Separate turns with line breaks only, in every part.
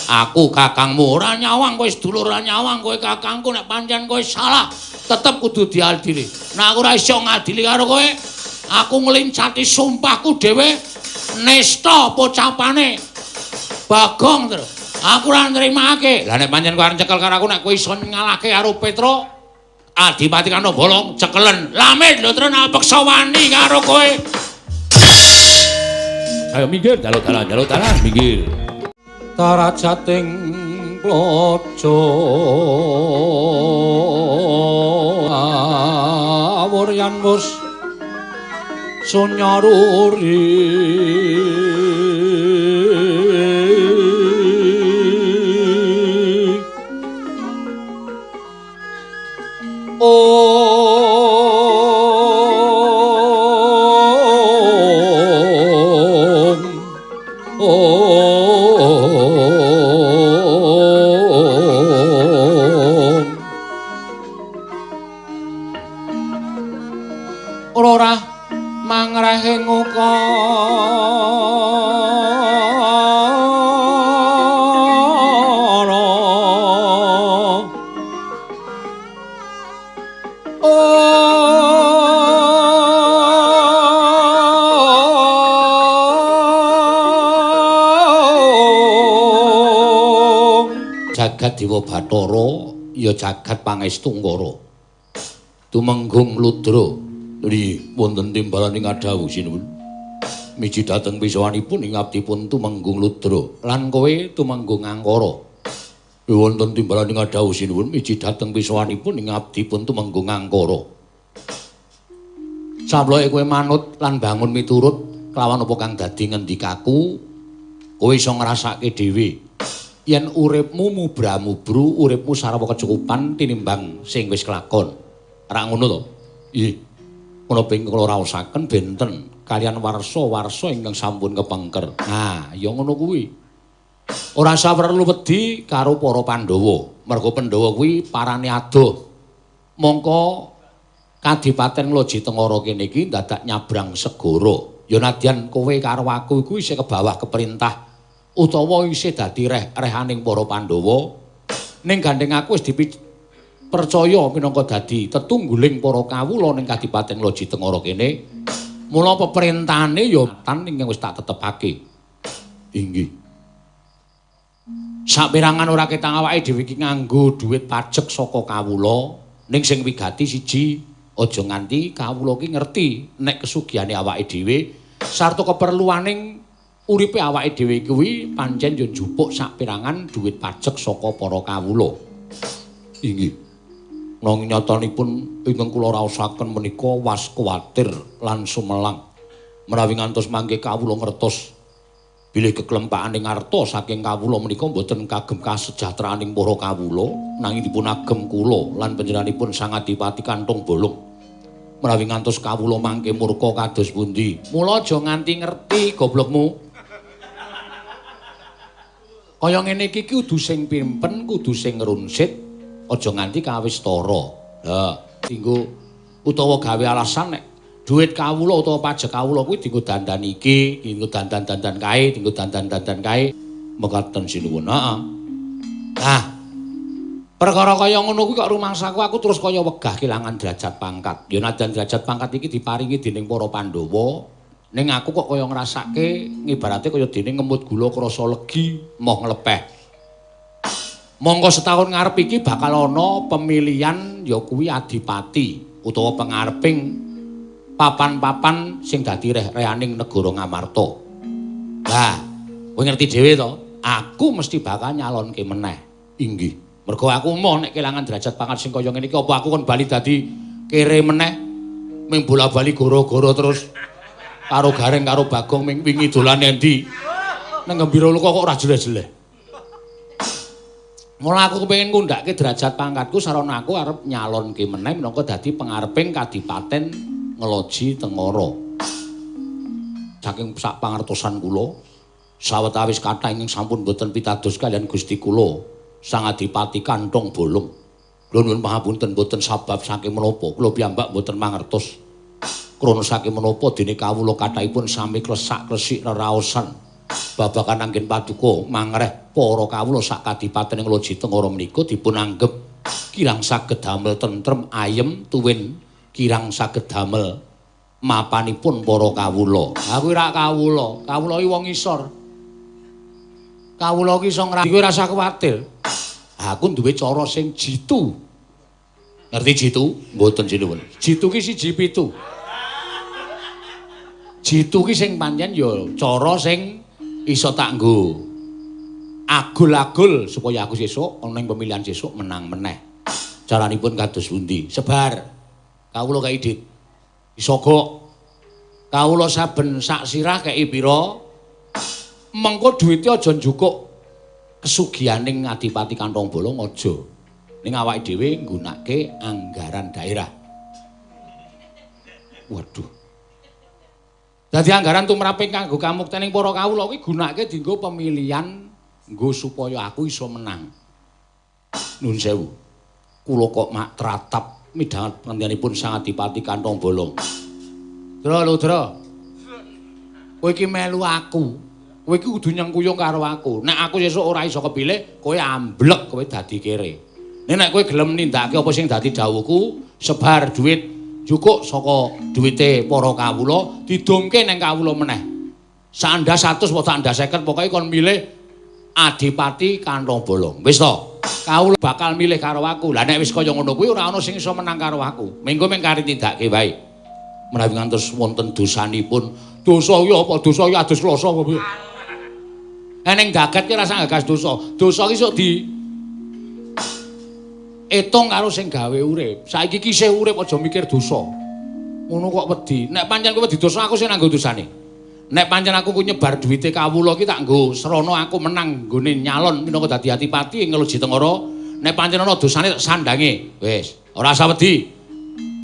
Aku kakangmu ora nyawang kowe sedulur, ora nyawang kowe kakangku, nek pancen kowe salah tetep kudu diadili. Nek aku ora iso ngadili karo kowe, aku ngelincati sumpahku dhewe nista pocapane Bagong terus. Aku ora nrimake. Lah nek pancen kowe arep ncekel karo aku, nek kowe iso ngalahke karo Petruk Adipati Kantong Bolong cekelen. Lamit lho terus peksa wani karo kowe. Ayo minggir, jaluk dalan, jaluk dalan, minggir. Tarajating klojo awur yan wus sunya ruri. Ora mangrehing ukara Jagat Dewa Bathara ya jagat pangestu Ngara. Tumenggung Ludra ri wonten timbalan ing adhawuh sinuwun. Miji dhateng pisawanipun ing abdipun Tumenggung Ludra lan kowe Tumenggung Angkara. Wonten timbalan ing adhawuh sinuwun miji dhateng pisawanipun ing abdipun Tumenggung Angkara. Samploke kowe manut lan bangun miturut kelawan apa kang dadi ngendikaku, kowe iso ngrasake dhewe yen uripmu mubra-mubru, uripmu sarwa kecukupan tinimbang sing wis kelakon. Ora ngono to? Nggih. Menapa ingkang kula raosaken benten kalian warsa-warsa ingkang sampun kepengker. Nah, ya ngono kuwi. Ora usah perlu wedi karo para Pandhawa. Mergo Pandhawa kuwi parane adoh. Mongko Kadipaten Loji Tengara kene iki dadak nyabrang segara. Ya nadyan kowe karo aku iku isih kebawah keperintah utawa isih dadi reh-rehaning para Pandhawa. Ning gandeng aku wis dipercaya minangka dadi tetungguling para kawula ning Kadipaten Loji Tengara kene. Mula peperintahane ya tan ingkang wis tak tetepake. Inggih. Saperangan ora ketang awake dhewe iki nganggo dhuwit pajek saka kawula, ning sing wigati siji, aja nganti kawula ki ngerti nek kesugihane awake dhewe sarta keperluaning uripe awake dhewe kuwi pancen yo njupuk saperangan dhuwit pajek saka para kawula. Inggih. Nanging nyatanipun ingkang kula raosaken menika was kuwatir lan sumelang menawi ngantos mangke kawula ngertos bilih keklempakaning arta saking kawula menika mboten kagem kasejahteraning para kawula nanging dipun agem kula lan panjenenganipun Sang Adipati Kantong Bolong menawi ngantos kawula mangke murka kados pundi. Mula aja nganti ngerti goblokmu. Kaya ngene iki kudu sing pimpen, kudu sing ngrunsit, aja nganti kawistara. Ha, dinggo utawa gawe alasan nek duit kawula utawa pajak kawula kuwi dinggo dandan iki, dinggo dandan-dandan kae, dinggo dandan-dandan kae. Mekaten sinuwun. Heeh. Nah, perkara kaya ngono kuwi kok rumangsaku aku terus kaya wegah kelangan derajat pangkat. Ya najan derajat pangkat iki diparingi dening para Pandhawa, ning aku kok kaya ngrasake ngibarate kaya dene ngemut gula krasa legi moh nglepeh. Mongko setahun ngarep iki bakal ana pemilihan ya kuwi adipati utawa pengareping papan-papan sing dadi reh-rehaning negara Ngamarta. Lah, kowe ngerti dhewe to, aku mesti bakal nyalonke meneh. Inggih. Mergo aku moh nek kelangan derajat pangkat sing kaya ngene iki apa aku kon bali dadi kere meneh ming bola-bali goro-goro terus karo Gareng karo Bagong ming wingi dolan endi. Nang Gembira Loka kok ora jeleh-jeleh. Mula aku kepengin ngundhake derajat pangkatku sarana aku arep nyalonke meneh minangka dadi pengareping Kadipaten Ngeloji Tengara. Saking sak pangertosan kula, sawetawis kathah ingkang sampun boten pitados kaliyan Gusti kula, Sang Adipati Kantong Bolong. Kula nuwun pangapunten boten sabab saking menapa kula piyambak boten mangertos. Krana saking menapa dene kawula kathahipun sami klesak-klesik reraosan. Babagan anggen paduka mangreh para kawula sak kadipaten ing Loji Tengara menika dipun anggep kirang saged damel tentrem ayem tuwin kirang saged damel mapanipun para kawula. Aku ora kawula, kawula iki wong isor. Kawula iki iso ngrandi, kowe ora usah kuwatir. Aku duwe cara sing jitu. Ngerti jitu? Mboten sinuwun. Jitu ki 1-7. Jitu ki sing pancen ya cara sing iso tak nggo agul-agul supaya aku sesuk ana ing pemilihan sesuk menang meneh. Caranipun kados pundi? Sebar. Kawula kei dit. Isogok. Kawula saben sak sirah kei pira? Mengko duwite aja njukuk kesugihaning Adipati Kantong Bolong aja. Ning awake dhewe nggunakake anggaran daerah. Waduh. Dadi anggaran tumrape kanggo kamuktening para kawula kuwi gunakake dienggo pemilihan nggo supaya aku iso menang. Nuwun sewu. Kula kok mak tratap midhanget pengantinipun Sang Adipati Kantong Bolong. Dra lho, Dra. Kowe iki melu aku. Kowe iki kudu nyengkuyung karo aku. Nek aku sesuk ora iso kepilih, kowe amblek, kowe dadi kere. Nek kowe gelem nindakake apa sing dadi dawuhku, sebar duit jukuk saka duwite para kawula, didumke nang kawula meneh. Sak 100 apa sak 50 pokoke kon milih Adipati Kantong Bolong. Wis to, kawula bakal milih karo aku. Lah nek wis kaya ngono kuwi ora ana sing iso menang karo aku. Mengko mung kari tindakake wae. Menawi ngantos wonten dosanipun. Dosa kuwi apa? Dosa iki adus kloso apa piye? Ning dagat ki rasa gagas dosa. Dosa ki sok di etung karo sing gawe urip. Saiki ki isih urip aja mikir dosa. Ngono kok wedi. Nek pancen kowe wedi dosa aku sing nanggo dosane. Nek pancen aku ku nyebar duwite kawula ki tak nggo srana aku menang nggone nyalon minangka dadi adipati ing Loji Tengara. Nek pancen ana dosane tak sandange. Wis, ora usah wedi.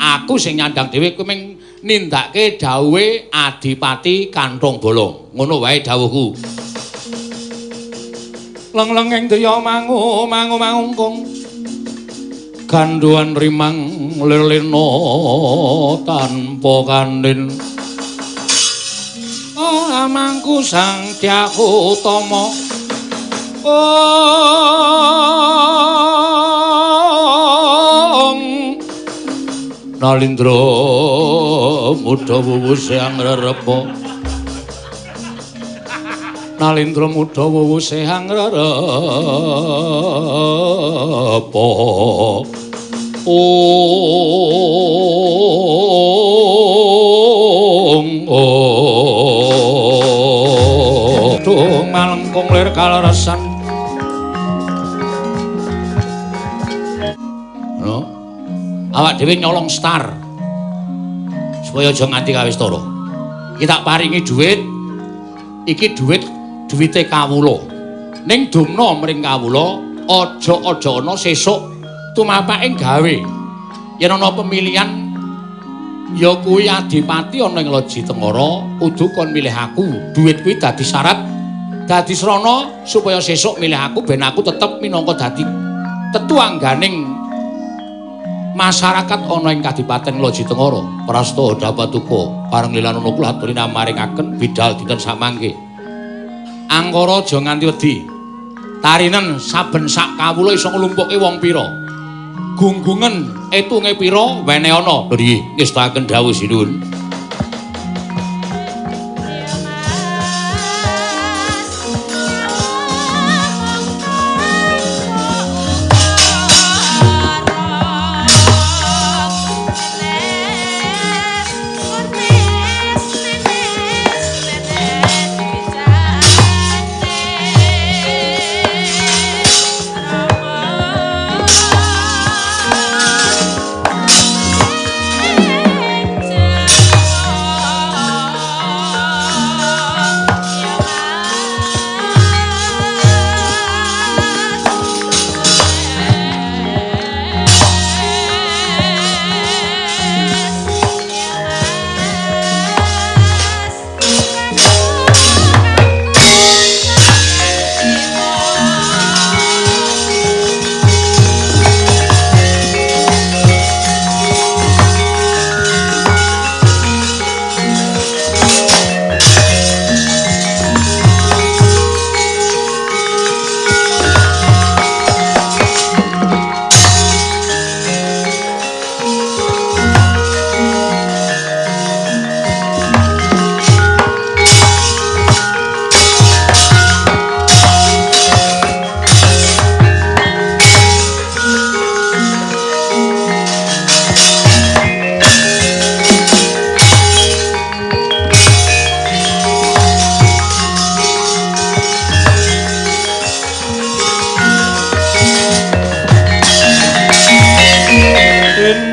Aku sing nyandang dhewe kowe mung nindakake dawuhe Adipati Kantong Bolong. Ngono wae dawuhku. Leng-lenging driya mangu mangu mangungkung. Ganduan rimang lelena tanpa kandhin. Amangku Sang Dyah Utama. Ong Nalindra mudha wuwuse angrerepa. Nalindra mudha wuwuse angrerepa. Ong ong dung malengkung lir kaleresan. No. Awak dhewe nyolong star supaya aja nganti kawistara. Iki tak paringi dhuwit. Iki dhuwit duwite kawula. Ning dumna mring kawula, aja-aja ana sesuk tumapake gawe. Yen ana pemilihan ya kuwi adipati ana ing Loji Tengara kudu kon milih aku. Duit kuwi dadi syarat, dadi srana supaya sesuk milih aku ben aku tetep minangka dadi tetuangganing masyarakat ana ing Kadipaten Loji Tengara. Prasta dapatuka pareng lilanono kula aturi namaringaken bidal dinten samangke. Angkara aja nganti wedi. Tarinen saben sak kawula iso nglumpukke wong pira. Gunggungan etunge pira wene ana. Lho nggih, ngestakaken dawuh sinuwun.
Yeah.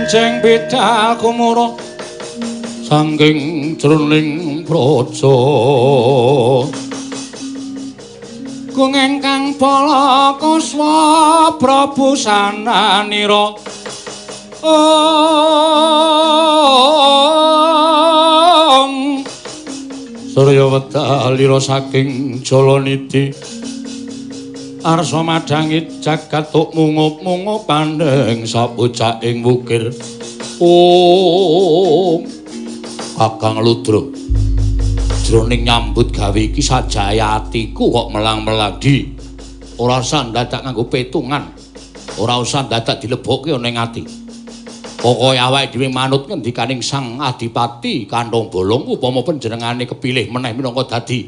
Benjeng bidal kumura saking jroning praja. Kung ingkang bala kuswa Prabu sananira. Om Surya wedal lira saking Jalanidhi. Arsa madhangi jagat tuk mungup-mungup pandeng sapucaking wukir. Om Kakang Ludra, jroning nyambut gawe iki sajaya atiku kok melang-melang di. Ora usah dadak nganggo petungan. Ora usah dadak dilebokke ning ati. Pokoke awake dhewe manut ngendikaning Sang Adipati Kantong Bolong upama panjenengane kepilih meneh minangka dadi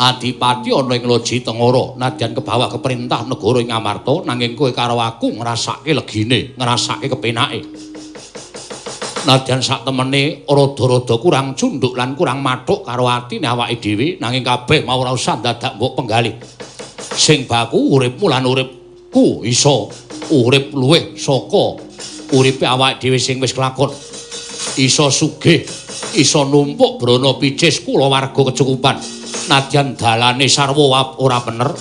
Adipati ana ing Loji Tengara, nadyan kebawa keperintah negara ing Amarta, nanging kowe karo aku ngrasake legine, ngrasake kepenake. Nadyan sak temene rada-rada kurang cunduk lan kurang mathuk karo atine awake dhewe, nanging kabeh mau ora usah dadak mbok penggalih. Sing baku uripmu lan uripku iso urip luwih saka uripe awake dhewe sing wis kelakon. Iso sugih, iso numpuk brana picis kulawarga kecukupan. Nadyan dalane sarwa ora bener,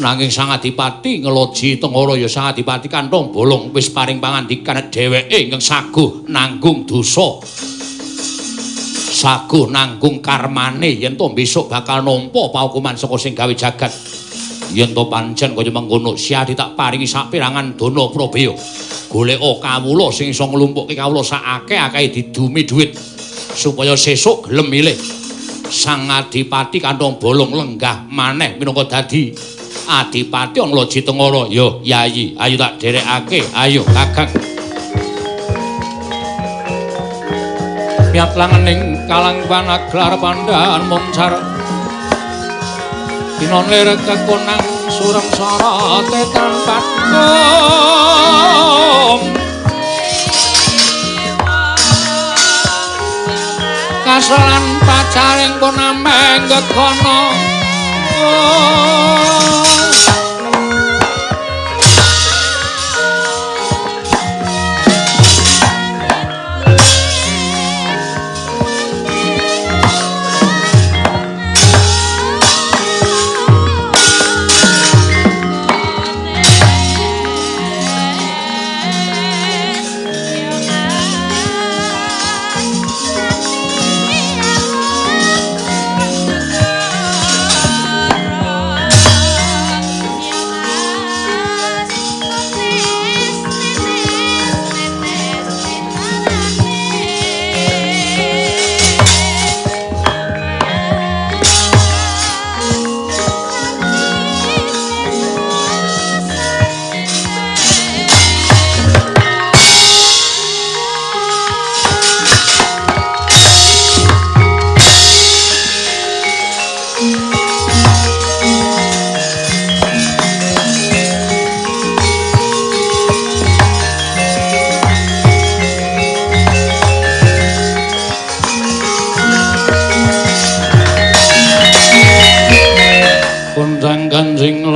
nanging Sang Adipati Ngeloji Tengara ya Sang Adipati Kantong Bolong wis paring pangandikan dheweke ingkang saguh nanggung dosa, saguh nanggung karmane yen to besok bakal nampa paukuman saka sing gawe jagat. Yen to pancen kaya mengkono, siadi tak paringi saperangan dana prabeya. Goleka kawula sing iso nglumpukke kawula sak akeh-akehe didumi dhuwit supaya sesuk gelem milih Sang Adipati Kantong Bolong lenggah maneh minangka dadi Adipati Loji Tengara. Yo Yayi, ayo tak derekake, ayo Kakang. Miat langening kalang panaglar pandhan moncar. Dinon lir kekonang sureng sorote tanpa kum. Kaselan pacaring pun ameng gegono.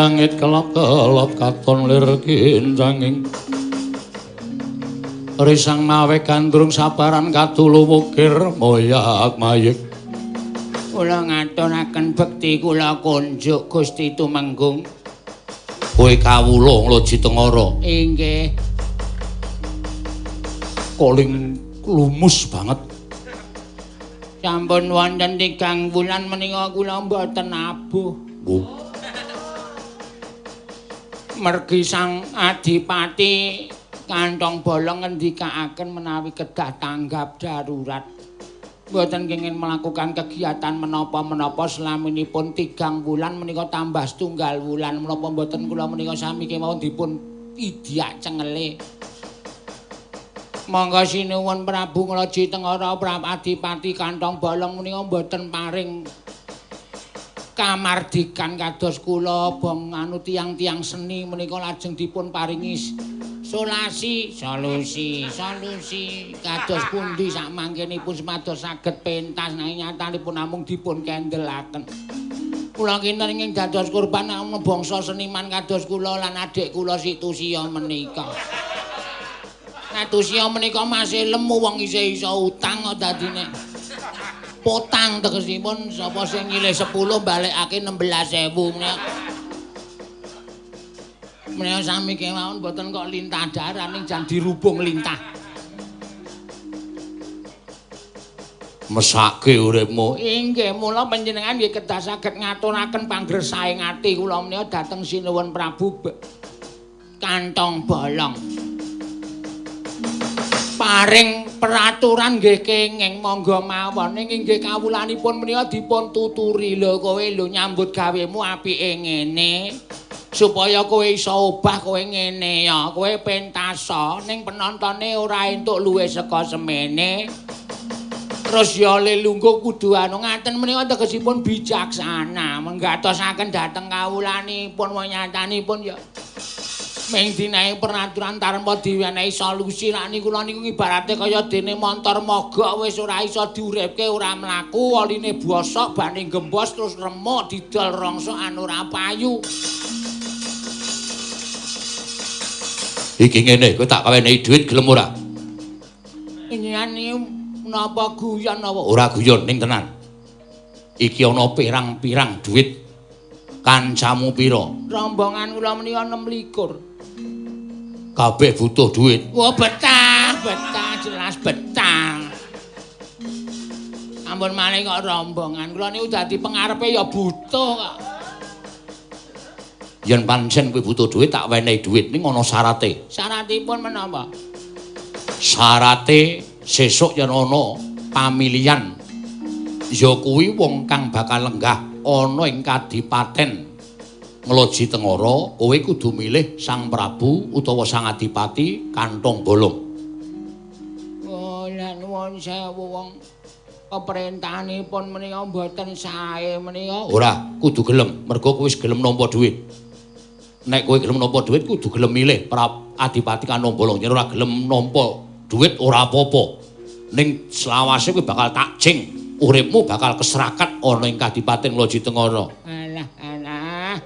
Langit kelap-kelap katon lir kincanging risang mawe gandrung sabaran katulu wukir moyak mayik.
Kula ngaturaken bekti kula kunjuk Gusti Tumenggung.
Kowe kawula Ngloji Tengara.
Inggih.
Koling lumus banget.
Sampun wonten 3 wulan menika kula mboten abuh.
Oh.
Mergi Sang Adipati Kantong Bolong ngendikaaken menawi kedah tanggap darurat. Mboten kenging melakukan kegiatan menapa-menapa selaminipun 3 wulan menika tambah setunggal wulan menapa mboten kula menika sami kemawon dipun idyak cengele. Monggo sinuwun Prabu Ngloji Tengara Prabu Adipati Kantong Bolong menika mboten paring kamardikan kados kula bong anu tiyang-tiyang seni menika lajeng dipun paringi solusi solusi kados pundi sak mangkenipun supados saged pentas nanging nyatanipun namung dipun kendelaken. Kula kinten ingkang dados korban namung bangsa seniman kados kula lan adik kula Situsiya menika. Ngadusi menika masih lemu wong isih iso utang kok dadine. Potang tegesipun sapa sing nyilih 10 balekake 16.000 menika. Menika sami kemawon mboten kok lintah daran ning jan dirubung lintah.
Mesake uripmu.
Inggih, mula panjenengan nggih kedah saged ngaturaken panggresaing ati kula menika dhateng Sinuwun Prabu Kantong Bolong. Paring peraturan nggih kenging monggo mawon ning inggih kawulanipun menika dipun tuturi lho kowe lho nyambut gawemu apike ngene supaya kowe iso obah kowe ngene ya kowe pentasa ning penontone ora entuk luwih saka semene. Terus ya lelungguh kudu anu ngaten menika tegesipun bijaksana menggatosaken dhateng kawulanipun wong nyatanipun ya ming dinae peraturan tanpa diwenehi solusi lak niku kula niku ibarate kaya dene montor mogok wis ora iso diuripke ora mlaku oline bosok bane gembos terus remuk didol rongsok anu ora payu.
Iki ngene kowe tak wenehi dhuwit gelem ora?
Ini napa guyon napa?
Ora guyon ning tenan. Iki ana pirang-pirang dhuwit. Kancamu pira?
Rombongan kula menika 26.
Kabeh butuh dhuwit.
Wah, betah, betah jelas betah. Ampun malih kok rombongan kula niku dadi pengarepe ya butuh kok.
Yen pancen kowe butuh dhuwit tak wenehi dhuwit ning ana syarate.
Syaratipun menapa?
Syarate sesuk yen ana pamilihan ya kuwi wong kang bakal lenggah ana ing kadipaten Ngloji Tengara kowe kudu milih Sang Prabu utawa Sang Adipati Kantong Bolong.
Oh, lah nuwun sewu wong peperintahanipun menika mboten sae menika.
Ora, kudu gelem mergo kowe wis gelem nampa dhuwit. Nek kowe gelem nampa dhuwit kudu gelem milih Adipati Kantong Bolong. Yen ora gelem nampa dhuwit ora apa-apa. Ning selawase kowe bakal takjing, uripmu bakal keserakat ana ing Kadipaten Ngloji Tengara.
Alah, alah.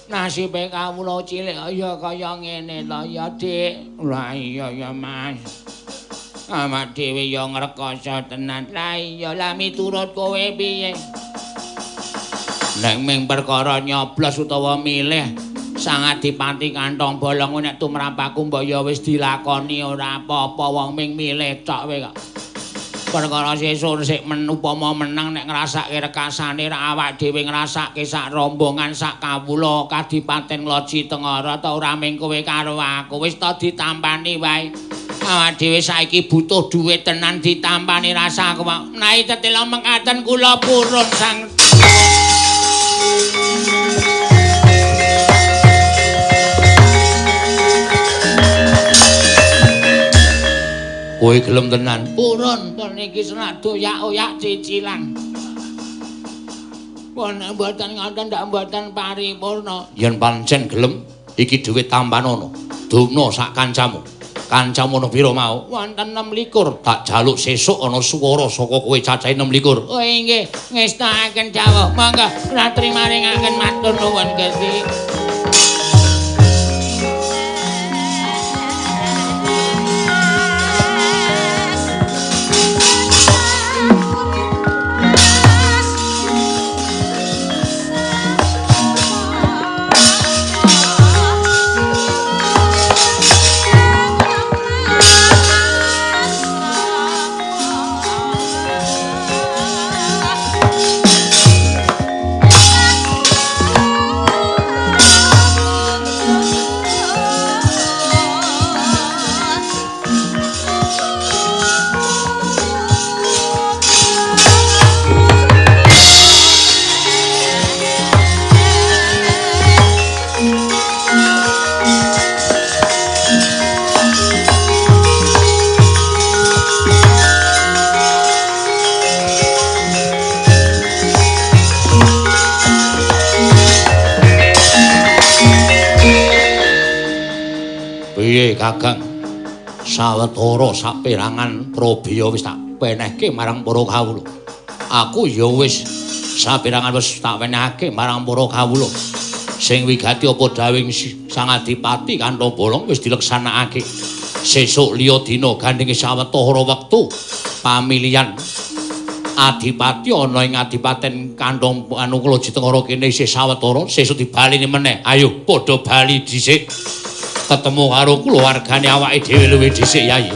Nasibe kawula cilik ya kaya ngene to ya, Dik. Lah iya ya, Mas. Awak dhewe ya ngrekoso tenan. Lah iya, lah miturut kowe piye? Nek ming perkara nyoblos utawa milih Sang Adipati Kantong Bolong nek tumrapku mbok ya wis dilakoni ora apa-apa wong ming milih tok kowe kok. Perkara sesuk sik upama menang nek ngrasake rekasane ra awak dhewe ngrasake sak rombongan sak kawula Kadipaten Ngloji Tengara ta ora ming kowe karo aku wis ta ditampani wae. Awak dhewe saiki butuh dhuwit tenan ditampani rasa aku. Menawi tetela mekaten kula purun Sang
Kowe gelem tenan?
Purun pun iki senak doyak-oyak cicilan. Pun mboten ngoten ndak mboten paripurna.
Yen pancen gelem iki dhuwit tampanono. Dumno sak kancamu. Kancamu ana pira mau?
Wonten 26.
Tak jaluk sesuk ana swara saka kowe cacahe 26.
Oh inggih, ngestakaken dawuh. Monggo ratri maringaken matur nuwun Gusti.
Piye Kakang? Sawetara saperangan probaya wis tak penehke marang para kawula. Aku ya wis saperangan wis tak wenehake marang para kawula. Sing wigati apa dawing Sang Adipati Kantong Bolong wis dileksanakake. Sesuk liya dina gandhinge sawetara wektu pamilihan adipati ana ing adipaten kantong anu Kloji Tengara kene isih sawetara, sesuk dibaleni meneh. Ayo padha bali dhisik. Ketemu karo kulawargane awake dhewe luwih dhisik, Yai.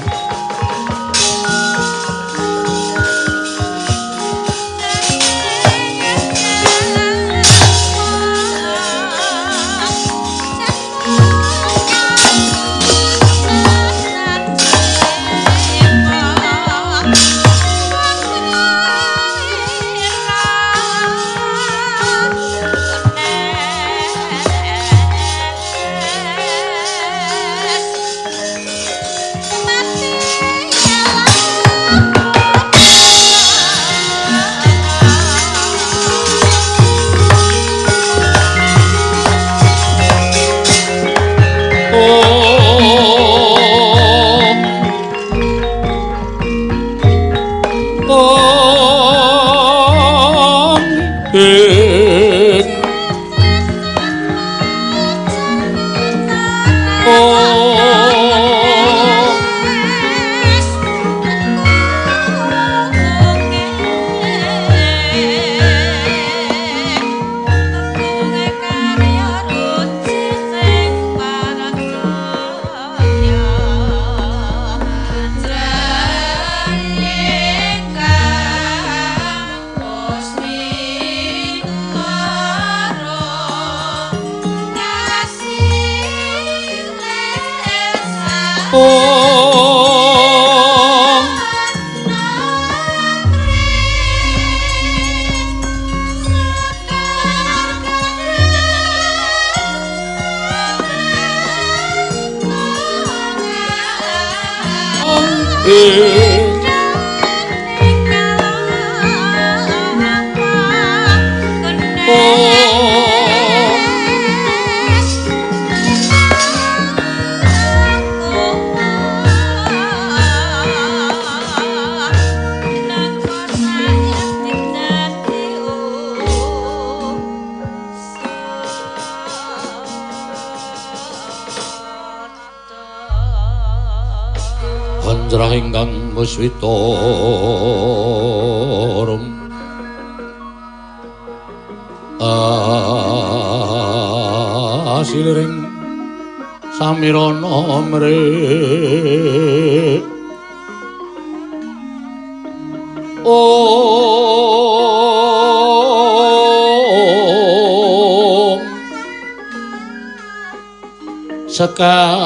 Ingkang muswita rum asiliring samirana mrih om sekar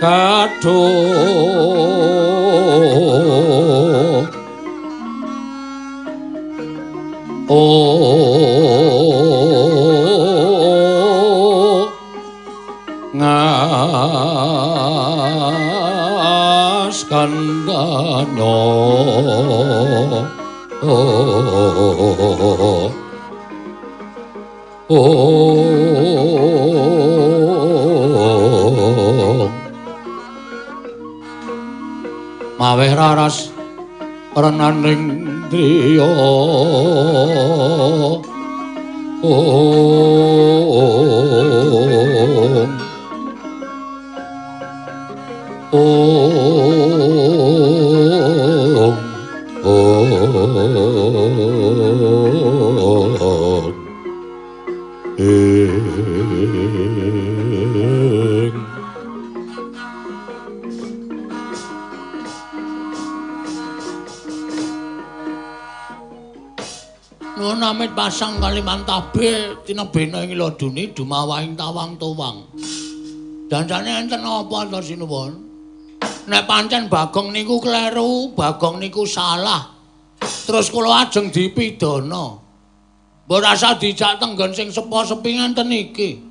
kadho o ngas kandhano o maweh raras renaning driya om om om ing. Nuwun amit pasang Kalimantabe tinebena ing ladune dumawahing tawang tuwang. Dandane enten apa to sinuwun? Nek pancen Bagong niku kleru, Bagong niku salah. Terus kula ajeng dipidana. Mbok rasa dijak tenggon sing sepo-sepi ngenten iki.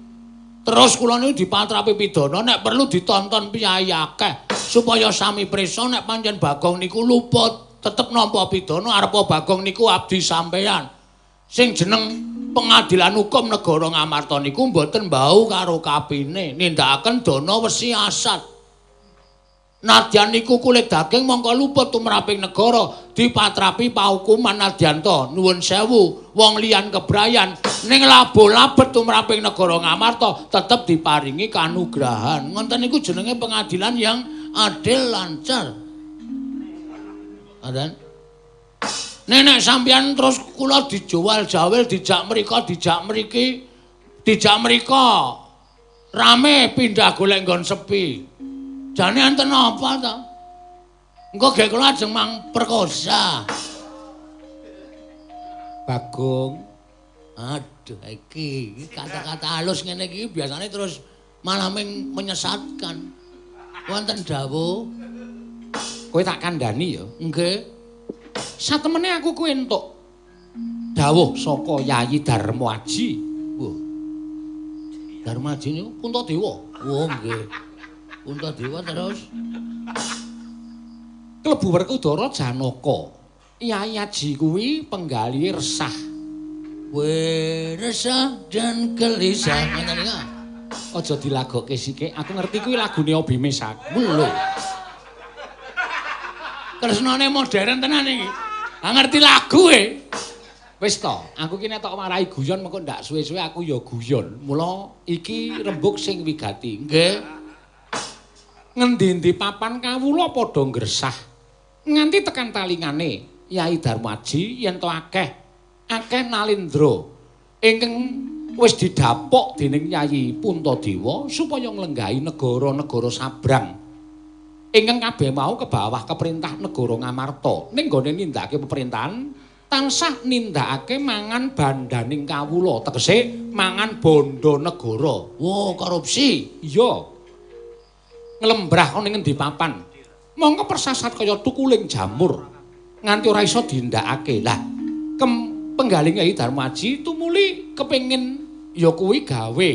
Terus kula niku dipatrapi pidana nek perlu ditonton piyayi akeh supaya sami prisa nek pancen Bagong niku luput. Tetep nampa pidana arepa Bagong niku abdi sampeyan. Sing jeneng pengadilan hukum negara Ngamarta niku mboten mbau karo kapine nindakaken dana wesi asat. Nadyan niku kulit daging mongko luput tumraping negara dipatrapi paukuman nadyan to. Nuwun sewu wong liyan kebrayan Ning labo-labet tumraping negara Ngamarta tetep diparingi kanugrahan. Ngoten niku jenenge pengadilan yang adil lancar. Ngoten. Nek sampeyan terus kula dijual-jawil dijak mriko, dijak mriki, dijak mriko. Rame pindah golek nggon sepi. Jane enten apa ta? Engko gek kula ajeng mang perkosa. Bagong. Aduh iki kata-kata halus ngene iki biasane terus malah menyesatkan. Wonten dawuh. Kowe tak kandhani ya? Nggih. Satemene aku kuwi entuk dawuh saka Yayi Darmaji. Wah. Darmaji niku Puntadewa. Oh nggih. Puntadewa terus klebu Werkudara Janaka. Yayi Aji kuwi penggalihe resah. Weh, resah dan gelisah ngoten niku. Aja dilagokke sithik, aku ngerti kuwi lagune Obi Mesak. Lho. Kresnane modern tenan iki. Ha ngerti lagu e. Wis to, aku ki nek tok warai guyon mengko ndak suwe-suwe aku ya guyon. Mula iki rembug sing wigati. Nggih. Ngendi-endi papan kawula padha ngresah. Nganti tekan talingane Yai Darmaji yen to akeh akeh nalindra ingkang wis didapuk dening Yayi Puntadewa supaya nglenggahi negara-negara sabrang. Ingkang kabeh mau kebawah keperintah negara Ngamarta. Ning nggone nindakake pemerintahan tansah nindakake mangan bandaning kawula, tegese mangan bondo negara. Wah, korupsi. Iya. Nglembrah ana ning ngendi papan. Mongko persasat kaya tukuling jamur nganti ora iso dindakake. Lah, penggaling Yai Darmaji tumuli kepengin ya kuwi gawe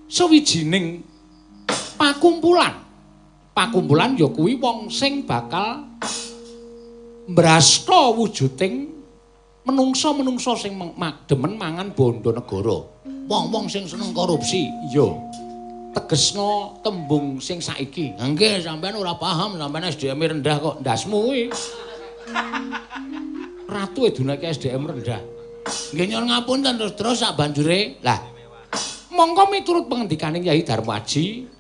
sawijining pakumpulan. Pakumpulan ya kuwi wong sing bakal mbrasta wujuding menungsa-menungsa sing demen mangan bondo negara. Wong-wong sing seneng korupsi. Iya. Tegesno tembung sing saiki. Nggih, sampean ora paham, sampean SDM rendah kok ndasmu kuwi. Ratu edunake SDM rendah. Nggih nyuwun ngapunten terus sak banjure. Lah, mongko miturut pengendikane Yai Darmaji,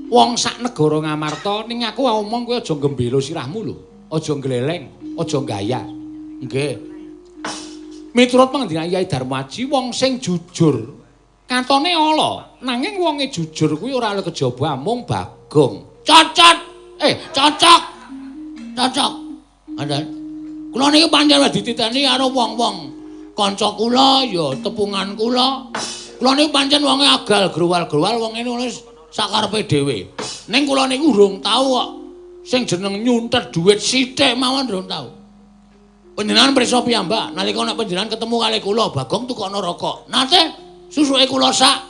wong sak negara Ngamarta ning aku omong kowe aja gembelo sirahmu lho, aja gleleng, aja gaya. Nggih. Miturut pengendikane Yai Darmaji, wong sing jujur katone ala, nanging wonge jujur kuwi ora kejaba amung Bagong. Cocot. Cocok. Cocok. Andhan. Kula niki pancen wis dititeni karo wong-wong kanca kula ya tepungan kula. Kula niku pancen wonge agal growal-growal wong ngene wis sakarepe dhewe. Ning kula niku urung tau kok sing jeneng nyuntet dhuwit sithik mawon urung tau. Panjenengan pirsa piyambak nalika nek panjenengan ketemu kalih kula Bagong tukokno rokok. Nate susuke kula sak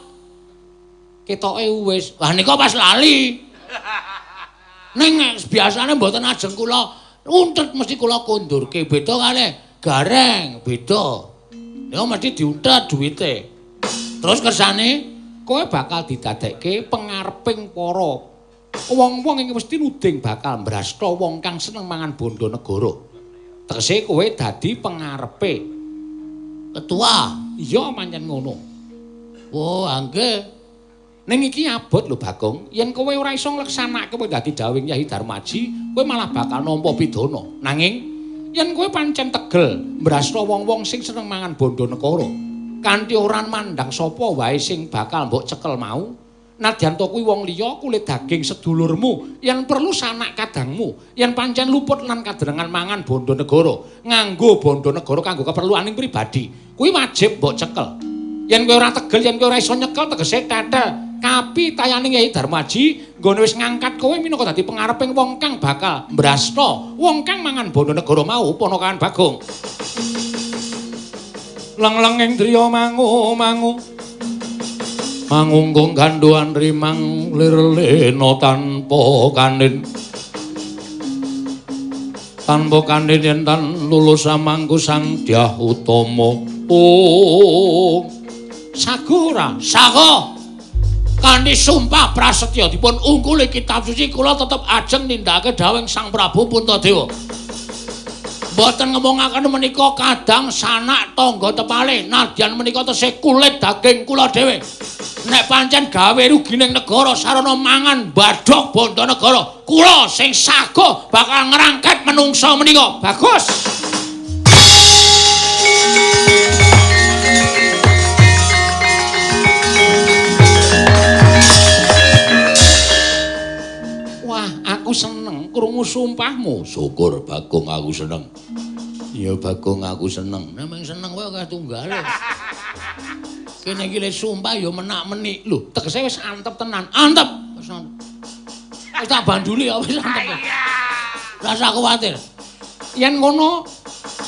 ketoke wis. Wah nika pas lali. Ning biasane mboten ajeng kula untet mesti kula kondurke, beda kalih Gareng, beda. Nika mesti diuntet duwite. Terus kersane kowe bakal didadekke pengareping para wong-wong ing mesti nuding bakal mbrasta wong kang seneng mangan bondo negara. Tegese kowe dadi pengarepe ketua. Iya pancen ngono. Wah, nggih. Ning iki abot lho Bagong, yen kowe ora iso ngleksanake kowe dadi dawing Yai Darmaji, kowe malah bakal nampa pidana. Nanging yen kowe pancen tegel mbrasta wong-wong sing seneng mangan bondo negara, kanthi ora mandang sapa wae sing bakal mbok cekel mau, nadyan to kuwi wong liya kulit daging sedulurmu, yen perlu sanak kadangmu, yen pancen luput lan kaderengan mangan bondo negara, nganggo bondo negara kanggo keperluaning pribadi, kuwi wajib mbok cekel. Yen kowe ora tegel, yen kowe ora iso nyekel tegese tetel kapitayaning Yai Darmaji nggone wis ngangkat kowe minangka dadi pengareping wong kang bakal mbrasta wong kang mangan bondo negara mau ponakan Bagong. Leng-lenging driya mangu-mangu mangungkung gandhuan rimang lir lena tanpa kanin. Tanpa kanin yen tan lulus samangku Sang Dyah Utama. Oh, sago ora? Sago. Kanthi sumpah prasetya dipun ungkuli kitab suci kula tetep ajeng nindakake dawuhing Sang Prabu Puntadewa. Mboten ngomongaken menika kadang sanak tangga tepale, nadyan menika tesih kulit daging kula dhewe. Nek pancen gawe rugining negara sarana mangan badhog bondo negara, kula sing sago bakal ngrangket menungsa menika. Bagus. Wah, aku seneng krungu sumpahmu. Syukur Bagong aku seneng. Ya Bagong aku seneng. Namung seneng wae akeh tunggale. Kene iki le sumpah ya menak-menik. Lho, tegese wis antep tenan. Antep. Wis antep. Wis tak banduli ya wis antep. Rasa kuwatir. Yen ngono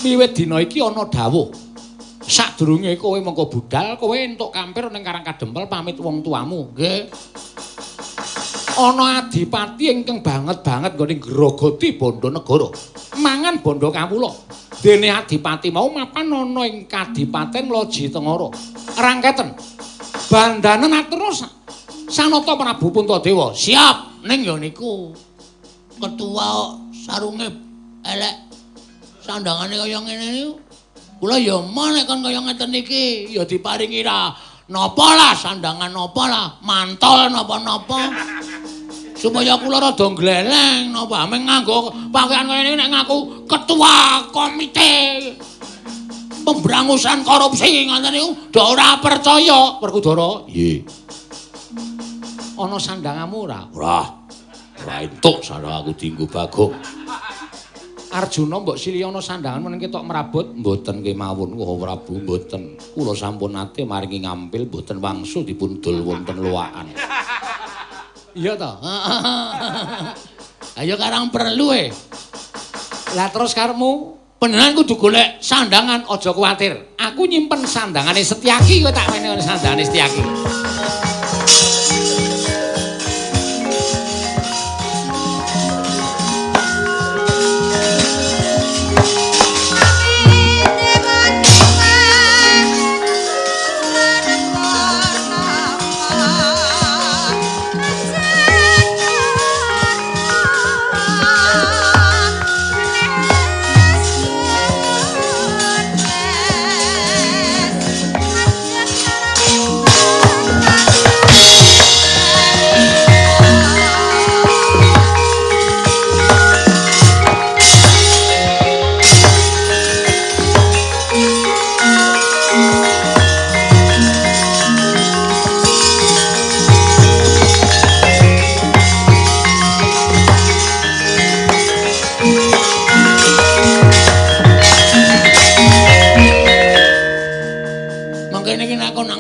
wiwit dina iki ana dawuh. Sadurunge kowe mengko budal, kowe entuk kampir ning Karang Kadempel pamit wong tuamu. Nggih. Ana adipati ingkang banget-banget nggone ngrogoti bondo negara. Mangan bondo kawula. Dene adipati mau mapan ana ing Kadipaten Loji Tengara. Rangketen. Bandanen atur Sanata Prabu Puntadewa. Siap ning ya niku. Ketua sarunge elek. Sandangane kaya ngene niku. Kula ya nek kon kaya ngeten iki ya diparingi ra napa lah sandangan napa lah mantol napa-napa. Supaya kula rada gleleng napa ameng nganggo pakaian kaya ngene nek ngaku ketua komite pemberangusan korupsi ngoten niku do ora percaya. Werkudara, nggih. Ana sandanganmu ora? Ora. Ora entuk sandang aku dienggo Bagong. Arjuna mbok silih ana sandangan meneng ketok merabut mboten kemawon. Wah Prabu mboten. Kula sampun nate maringi ngampil mboten wangsul dipun dol wonten loakan. Iya to? Ayo karang perlu e. Lah terus karepmu panjenengan kudu golek sandangan, aja kuwatir. Aku nyimpen sandangane Setyaki, kowe tak wenehi sandangane Setyaki.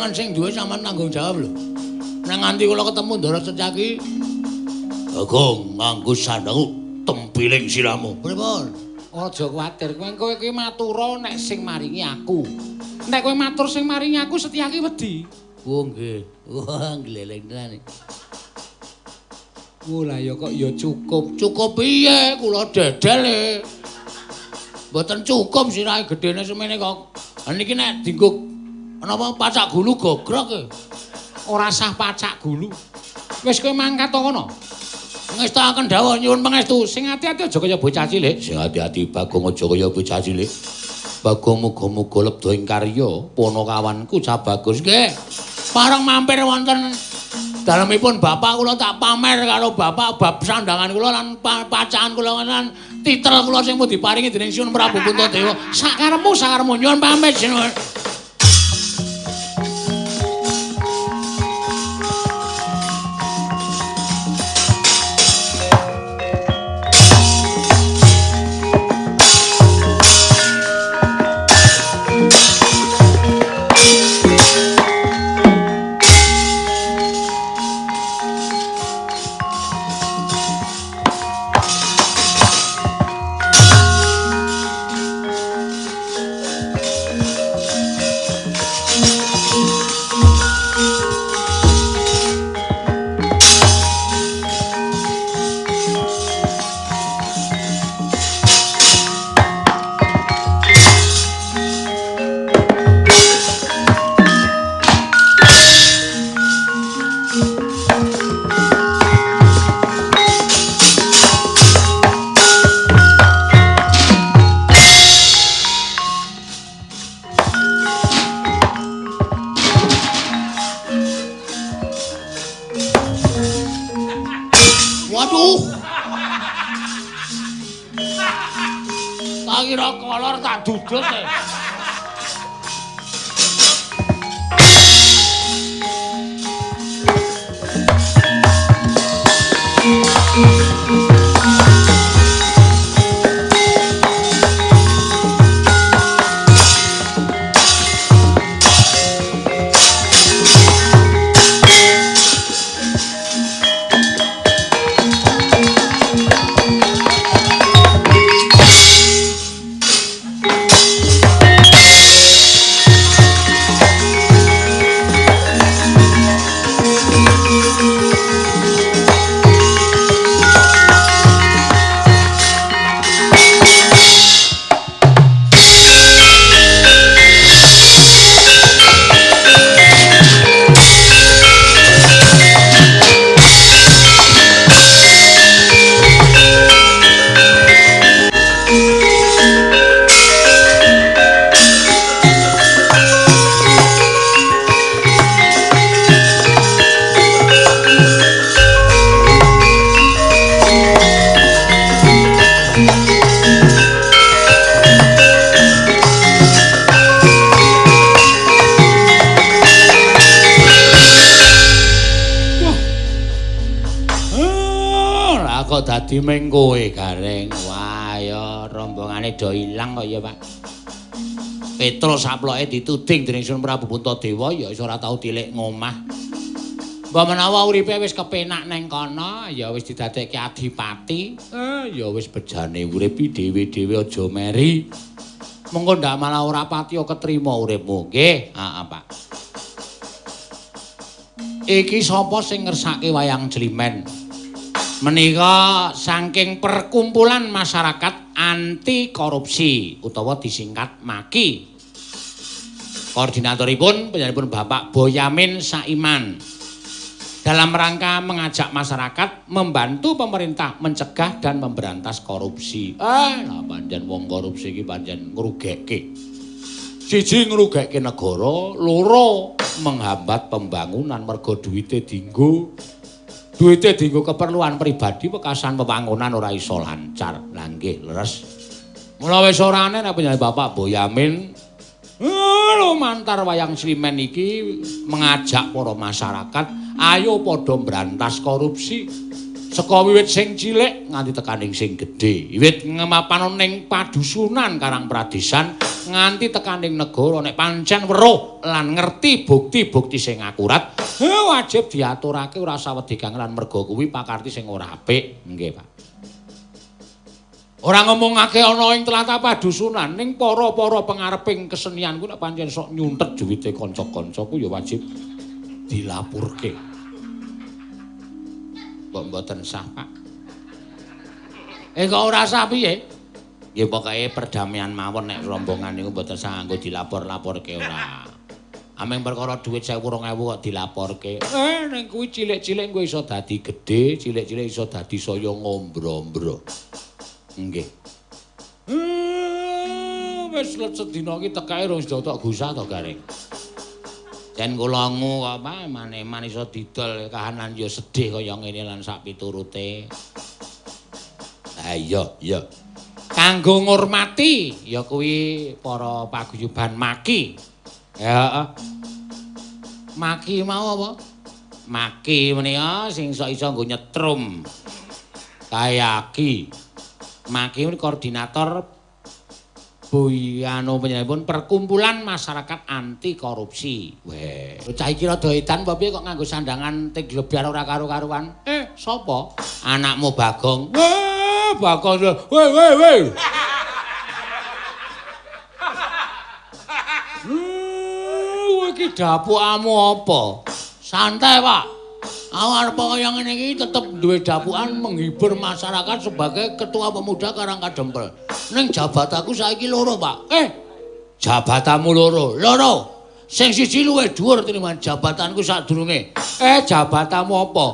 Sing duwe sampean tanggung jawab lho. Nek nganti kula ketemu Ndara Setyaki, Bagong nganggo sandangku tempiling sirahmu. Pripun? Aja kuwatir, kowe kuwi matura nek sing maringi aku. Nek kowe matur sing maringi aku Setyaki wedi. Oh nggih. Wah, gleleng tenan. Oh lah ya kok ya cukup. Cukup piye? Kula dedel e. Mboten cukup sirahe gedene semene kok. Ha niki nek dienggo napa pacak gulu gogrok e. Ora sah pacak gulu. Wis kowe mangkat to kono. Ngestakaken dawuh nyuwun pangestu. Sing ati-ati aja kaya bocah cilik. Sing ati-ati Bagong aja kaya bocah cilik. Bagong muga-muga lebda ing karya punakawanku cah bagus. Nggih. Pareng mampir wonten dalemipun bapak kula tak pamer karo bapak bab sandangan kula lan pacakan kula lan titel kula sing diparingi dening Sinuwun Prabu Puntadewa. Sakarepmu sakarepmu nyuwun pamit sinuwun. Aduh. Tak kira kolor tak dudut e. Dadi ming kowe Gareng. Wah ya rombongane do ilang kok ya, Pak. Petruk saploke dituding dening Sun Prabu Puntadewa ya iso ora tau tilik ngomah. Mbok menawa uripe wis kepenak neng kono ya wis didadekke adipati. Ya wis bejane urip dhewe-dhewe aja meri. Mengko ndak malah ora patiya ketrima uripmu. Nggih, heeh, Pak. Iki sapa sing ngersake wayang jlimen? Menika saking perkumpulan masyarakat anti korupsi utawa disingkat MAKI. Koordinatoripun panjenenganipun Bapak Boyamin Saiman. Dalam rangka mengajak masyarakat membantu pemerintah mencegah dan memberantas korupsi. Lah pancen wong korupsi iki pancen ngrugekke. Siji ngrugekke negara, loro menghambat pembangunan mergo duwite dienggo. Duwite dienggo keperluan pribadi, wekasan pembangunan ora iso lancar. Lah nggih, leres. Mula wis ora aneh nek panjenengan Bapak Boyamin lumantar wayang slimen iki mengajak para masyarakat ayo padha mbrantas korupsi. Saka wiwit sing cilik nganti tekaning sing gedhe. Wiwit ngemapan ning padusunan Karang Pradesan nganti tekaning negara nek pancen weruh lan ngerti bukti-bukti sing akurat, wajib diaturake ora usah wedi kangelan merga kuwi pakarti sing ora apik. Nggih, Pak. Ora ngomongake ana ing tlatah padusunan ning para-para pengareping kesenian ku nek pancen sok nyuntet duwite kanca-kanca ku ya wajib dilapurke. Mbok mboten sah, Pak. Kok ora sah piye? Nggih pokoke perdamaian mawon nek rombongan niku mboten sah nganggo dilapor-laporke ora. Ameng perkara dhuwit 1000 2000 kok dilaporke. Ning kuwi cilik-cilik engko iso dadi gedhe, cilik-cilik iso dadi saya ngombro-ombro. Nggih. Wis let sedina iki tekake rong sedaya tok gusah to, Gareng. Yen kula ngu kok Pak, maneman iso didol kahanan ya sedih kaya ngene lan sak piturute. Ha iya, iya. Kanggo ngurmati ya kuwi para paguyuban MAKI. Ya heeh. MAKI mau apa? MAKI menika sing sok iso nggo nyetrum. Kayaki. MAKI kuwi koordinator Buyano panjenenganipun Perkumpulan Masyarakat Anti Korupsi. Weh, bocah iki rada edan apa piye kok nganggo sandangan ting glebyar ora karu-karuan? Sapa? Anakmu Bagong. Weh, Bagong. Weh, weh, weh. Iki dapukamu apa? Santai, Pak. Aku arep kaya ngene iki tetep duwe dapukan menghibur masyarakat sebagai ketua pemuda Karang Kadempel. Ning jabatanku saiki loro, Pak. Jabatanmu loro. Loro. Sing siji luwih dhuwur tinimbang jabatanku sadurunge. Jabatanmu apa?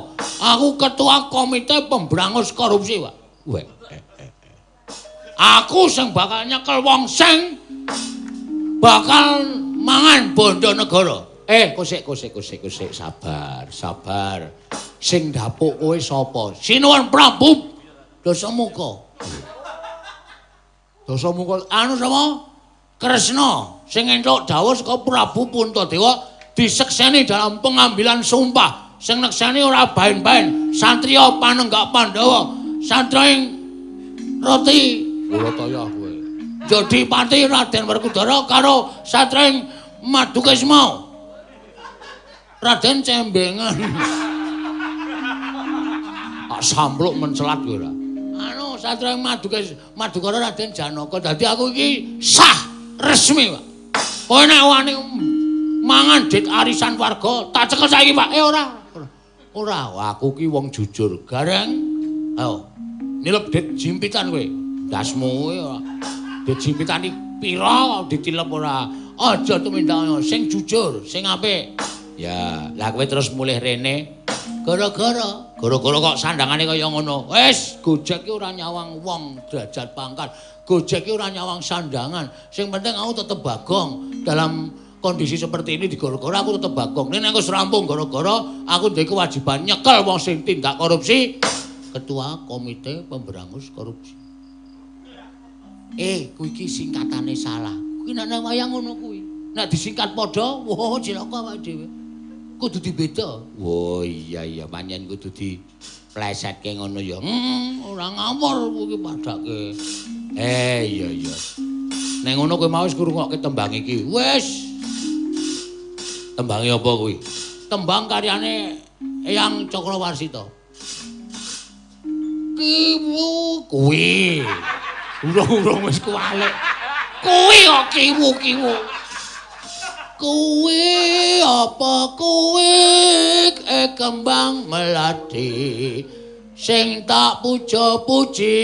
Aku ketua komite pemberangus korupsi, Pak. Weh. Aku sing bakal nyekel wong sing bakal mangan bondo negara. Kosek, sabar, sabar. Sing ndapuk kowe sapa? Sinuwun Prabu Dasamuka. Dasamuka anu sapa? Kresna sing entuk dawuh saka Prabu Puntadewa disekseni dalam pengambilan sumpah. Sing nekseni ora baen-baen, satriya panenggak Pandhawa, satriya ing roti Burataya kowe. Jadi pati Raden Werkudara karo satriya ing Madukesma. Raden Cembengan. Tak sampluk mencelat kowe ora. Anu satriya ing Madukara Raden Janaka. Dadi aku iki sah resmi, Pak. Kowe nek wani mangan dit arisan warga, tak cekel saiki, Pak. Ora. Ora, aku ki wong jujur. Gareng. Ayo. Nilep dit jimpitan kowe. Ndasmu kowe ora. Dit jimpitan iki pira ditilep ora. Aja tumindak sing jujur, sing apik. Ya, lah kowe terus mulih rene gara-gara kok sandangane kaya ngono. Wis, Gojek ki ora nyawang wong derajat pangkat. Gojek ki ora nyawang sandangan. Sing penting aku tetep Bagong dalam kondisi seperti ini di gara-gara aku tetep Bagong. Nek wis rampung gara-gara aku duwe kewajiban nyekel wong sing tindak korupsi, Ketua Komite Pemberangus Korupsi. Kuwi iki singkatane salah. Kuwi nek nang wayang ngono kuwi. Nek disingkat padha, wah cilaka awake dhewe. Kudu dibeda. Wah iya iya pancen kudu diplesetke ngono ya. Ora ngawur kuwi padake. Iya iya. Nek ngono kowe mau wis ngrungokke tembang iki. Wis. Tembange apa kuwi? Tembang karyane Eyang Cakrawarsita. Kiwu kuwi. Urung-urung wis kuwalik. Kuwi kok kiwu-kiwu. Kuwi apa kuwi kembang melati sing tak puja-puji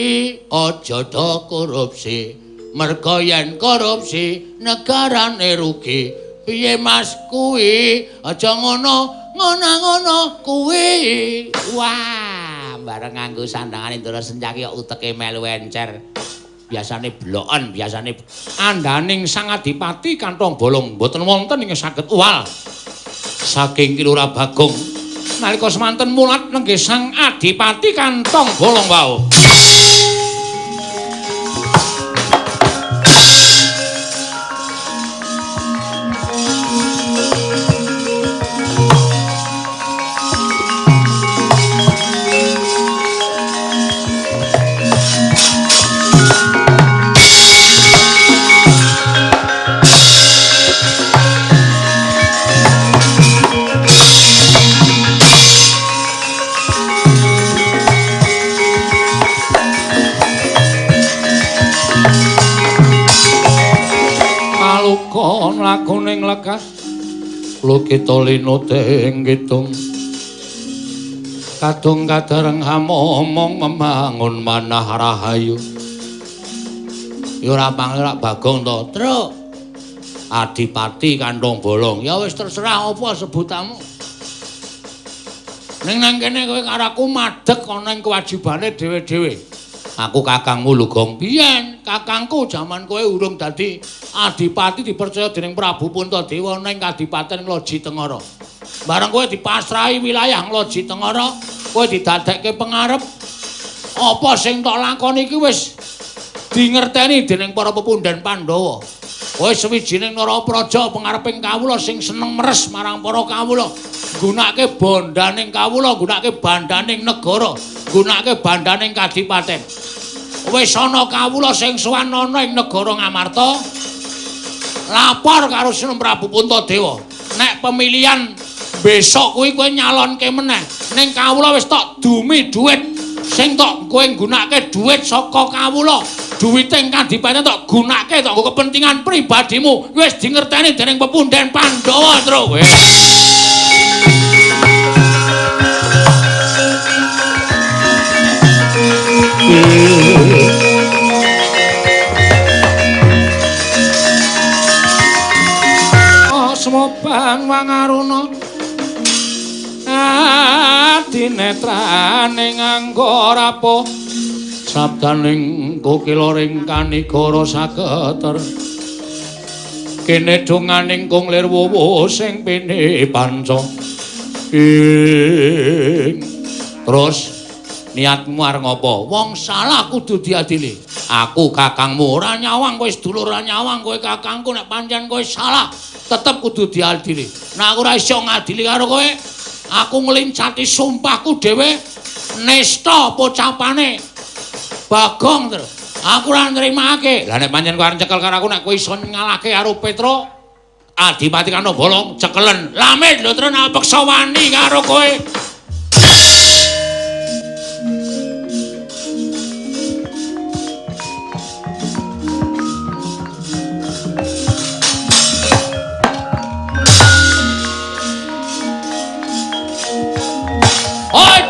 aja do korupsi. Merga yen korupsi negarane rugi. Piye Mas kuwi? Aja ngono, ngono-ngono kuwi. Wah, bareng nganggo sandangane Ndara Sencaki kok uteke melu encer. Biasane bloken, biasane andaning Sang Adipati kantong bolong mboten wonten ing saged uwal. Saking Ki Lurah Bagong nalika semanten mulat nenggih Sang Adipati kantong bolong wau. Lakuning lekas lukita linuteng kidung kadung kadareng hamomong membangun manah rahayu. Ya ora panglak Bagong to, Truk. Adipati kantong bolong. Ya wis terserah apa sebutamu. Ning nang kene kowe karo aku madhek ana ing kewajibane dhewe-dhewe. Aku kakangmu lho, Gong. Biyen kakangku jaman kowe urung dadi adipati dipercaya dening Prabu Puntadewa ning Kadipaten Ngloji Tengara. Bareng kowe dipasrahi wilayah Ngloji Tengara, kowe didadekke pengarep. Apa sing tok lakoni iki wis dingerteni dening para pepundhen Pandhawa. Kowe sawijining narapraja pengareping kawula sing seneng meres marang para kawula. Nggunakake bondaning kawula, nggunakake bandaning negara, nggunakake bandaning kadipaten. Wis ana kawula sing sowan ana ing negara Ngamarta, lapor karo Sinun Prabu Puntadewa. Nek pemilihan besok kuwi kowe nyalonke meneh. Ning kawula wis tok dumi dhuwit sing tok kowe nggunakake dhuwit saka kawula. Duwite ing kadipaten tok gunake tok nggo kepentingan pribadimu. Wis dingerteni dening pepundhen Pandhawa, Truk. Asmobang wangaruna adinetrane nganggo rapuh sabdaning kokila ring kanigara saketer kene donganing kung lir wuwu sing pini panca. Ing terus niatmu arep ngopo? Wong salah kudu diadili. Aku kakangmu ora nyawang kowe sedulur, ora nyawang kowe kakangku, nek pancen kowe salah tetep kudu diadili. Nek aku ora iso ngadili karo kowe, aku ngelincati sumpahku dhewe nista pocapane Bagong terus. Aku ora nrimake. Lah nek pancen kowe arep ncekel karo aku, nek kowe iso ngalahke karo Petruk Adipati Kantong Bolong cekelen. Lamit lho terus aku peksa wani karo kowe. Oi!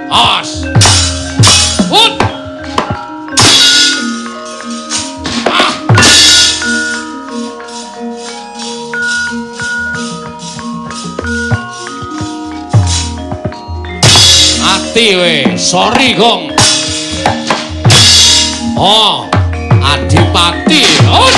Awas. Hut. Ah. Mati we, sorry Gong. Oh, Adipati. Hut.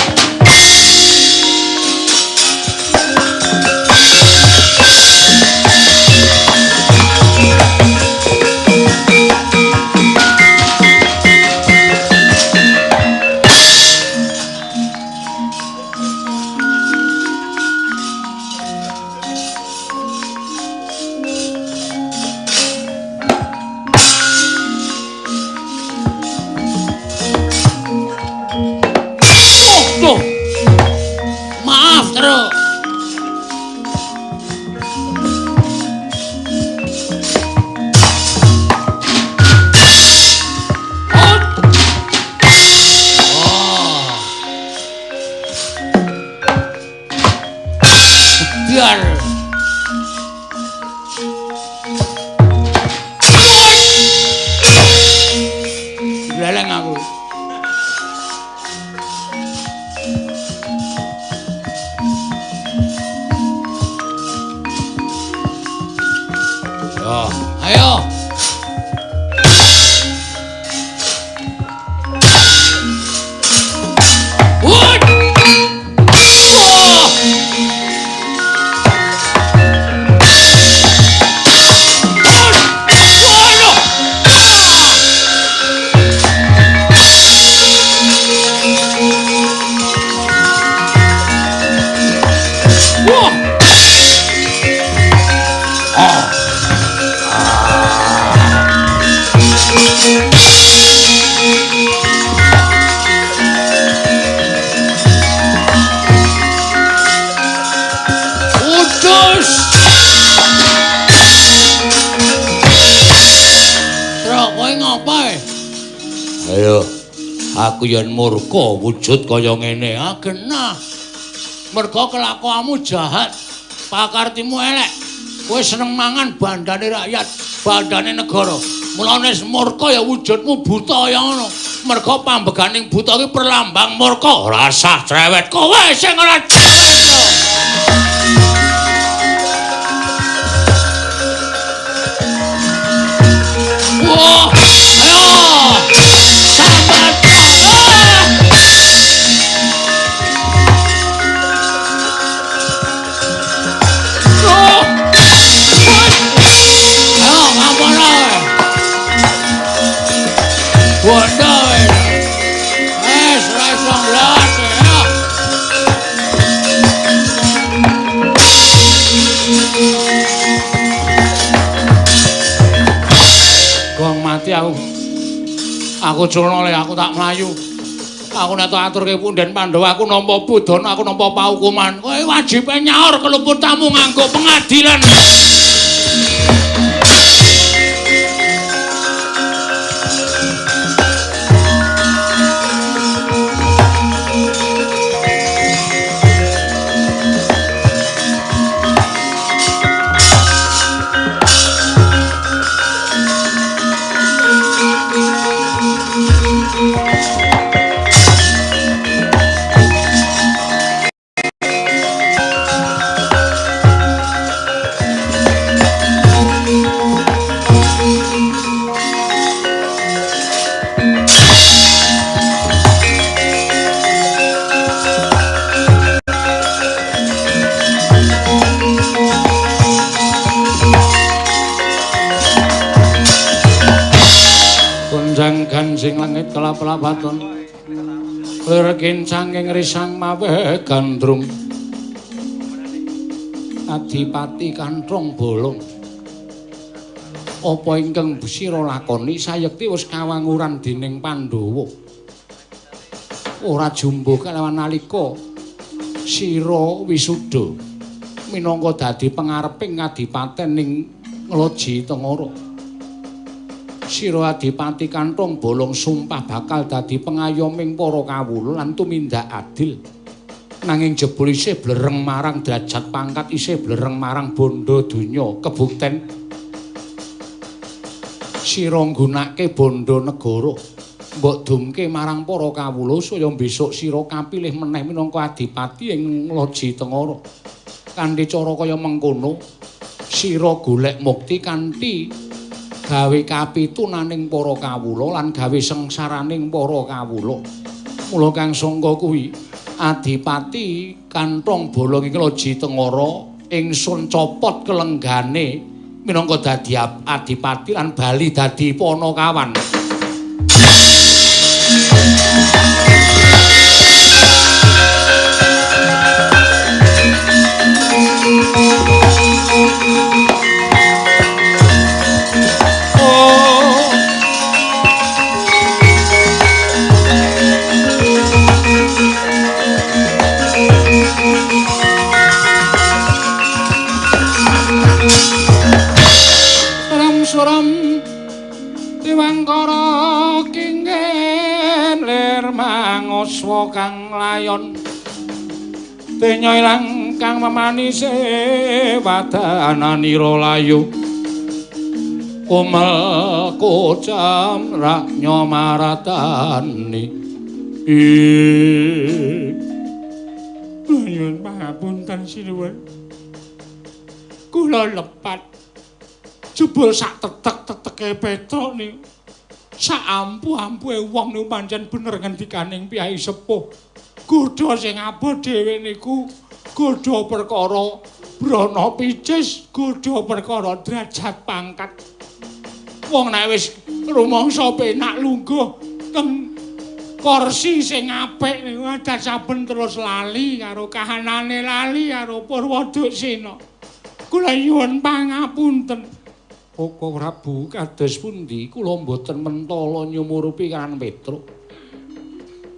Maaf, Truk. Oh. Biar. Leleng aku. Oh, ayo. Wah. Wah. Wah. Oh. Utus. Truk kowe ngopo? Ayo, aku yen murka wujud kaya ngene. Ah genah. Mergo kelakuanmu jahat, pakartimu elek. Kowe seneng mangan bandane rakyat, bandane negara. Mulane murka ya wujudmu buta ya ngono. Mergo pambeganing buta iki perlambang murka. Ora sah cerewet. Kowe sing ora cerewet. Wah, ayo. Sambat. Oh. Ayo, ngapono. Bodoh. Wes, ora iso nglawat ya. Gong mati aku. Aku culno le, aku tak mlayu. Aku nek tak aturke punden Pandhawa, aku nampa pudana, aku nampa paukuman. Kowe wajibe nyaur keluputamu nganggo pengadilan. sing langit kelap-lapaton. Lir kincang ing risang maweh gandrung. Adipati Kanthong Bolong. Apa ingkang sira lakoni sayekti wis kawanguran dening Pandhawa. Ora jumbuh kalawan nalika sira wisuda minangka dadi pengareping kadipaten ing Ngloji Tengara. Sira Adipati Kanthong Bolong sumpah bakal dadi pengayoming para kawula lan tumindak adil. Nanging jebul isih blereng marang derajat pangkat, isih blereng marang bondo donya kebukten sira nggunakake bondo negara mbok dumke marang para kawula saya besok sira kapilih meneh minangka adipati ing Ngloji Tengara. Kanthi cara kaya mengkono sira golek mukti kanthi gawe kapitunaning para kawula lan gawe sengsaraning para kawula. Mula kang sangka kuwi Adipati Kanthong Bolong ing Ngloji Tengara ingsun copot kelenggane minangka dadi adipati lan bali dadi panakawan. Suram tiwangkara kingen lir mangoswa kang layon denya ilang kang memanise wadananira layu kumel kocam raknya maratani.
Nyuwun pangapunten sinuwun, kula lepat jebul sak tetek-teteke Petruk niku sak ampuh-ampuhe wong niku pancen bener ngendikaning piyai sepuh. Godha sing abot dhewe niku godha perkara brana picis, godha perkara derajat pangkat. Wong nek wis rumangsa penak lungguh teng kursi sing apik niku adat saben terus lali karo kahanane, lali karo Purwaduksena. Kula nyuwun pangapunten.
Koko Prabu kados pundi kula mboten mentala nyumurupi kan Petruk.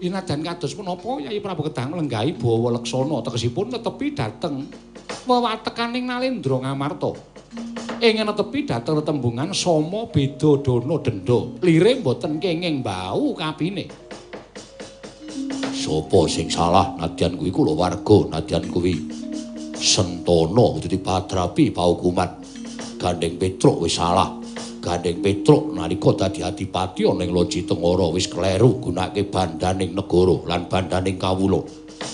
Inadan kados menapa Yai Prabu kedah nglenggahi bawa leksana tegesipun netepi dhateng wewatekaning Nalendra Ngamarta. Ing netepi dhateng tetembungan sama beda dana denda. Lire mboten kenging bau kapine. Sapa sing salah nadyan kuwi kula warga, nadyan kuwi Sentana kudu dipadrapi paukuman. Gandeng Petruk wis salah. Gandeng Petruk nalika dadi adipati ana ing Loji Tengara wis kleru gunake bandaning negara lan bandaning kawula.